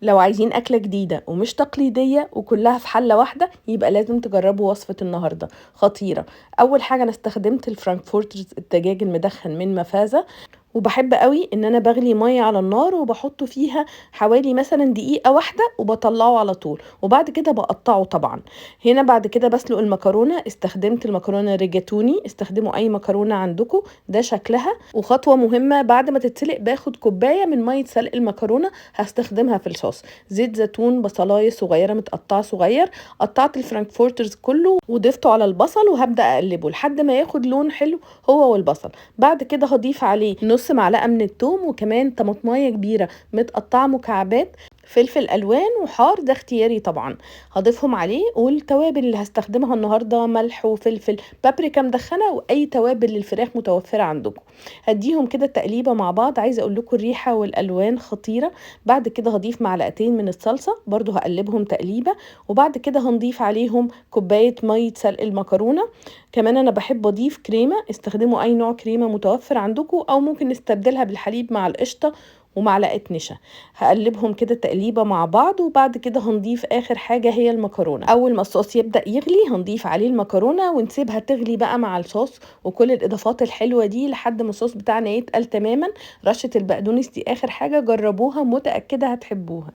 لو عايزين أكلة جديدة ومش تقليدية وكلها في حلة واحدة يبقى لازم تجربوا وصفة النهاردة، خطيرة. أول حاجة أنا استخدمت ال frankfurters الدجاج المدخن من مفازة، وبحب قوي ان انا بغلي مية على النار وبحطه فيها حوالي مثلا دقيقة واحدة وبطلعه على طول، وبعد كده بقطعه. طبعا هنا بعد كده بسلق المكرونه. استخدمت المكرونه ريجاتوني، استخدموا اي مكرونه عندكم، ده شكلها. وخطوه مهمة بعد ما تتسلق باخد كوباية من مية سلق المكرونه هستخدمها في الصوص. زيت زيتون، بصلايه صغيرة متقطعه صغير، قطعت ال frankfurters كله وضفته على البصل وهبدا اقلبه لحد ما ياخد لون حلو هو والبصل. بعد كده هضيف عليه نص معلقه من الثوم، وكمان طماطمايه كبيرة متقطعه مكعبات، فلفل الوان وحار ده اختياري طبعا هضيفهم عليه. والتوابل اللي هستخدمها النهارده ملح وفلفل، بابريكا مدخنه، واي توابل للفراخ متوفرة عندكم. هديهم كده تقليبه مع بعض. عايزه اقول لكم الريحة والالوان خطيرة. بعد كده هضيف معلقتين من الصلصه، برضو هقلبهم تقليبه، وبعد كده هنضيف عليهم كوباية مية سلق المكرونه. كمان انا بحب اضيف كريمة، استخدموا اي نوع كريمة متوفر عندكم، او ممكن نستبدلها بالحليب مع القشطه ومعلقة نشا. هقلبهم كده تقليبه مع بعض، وبعد كده هنضيف اخر حاجة هي المكرونه. اول ما الصوص يبدا يغلي هنضيف عليه المكرونه ونسيبها تغلي بقى مع الصوص وكل الاضافات الحلوة دي لحد ما الصوص بتاعنا يتقل تماما. رشه البقدونس دي اخر حاجة، جربوها متاكدة هتحبوها.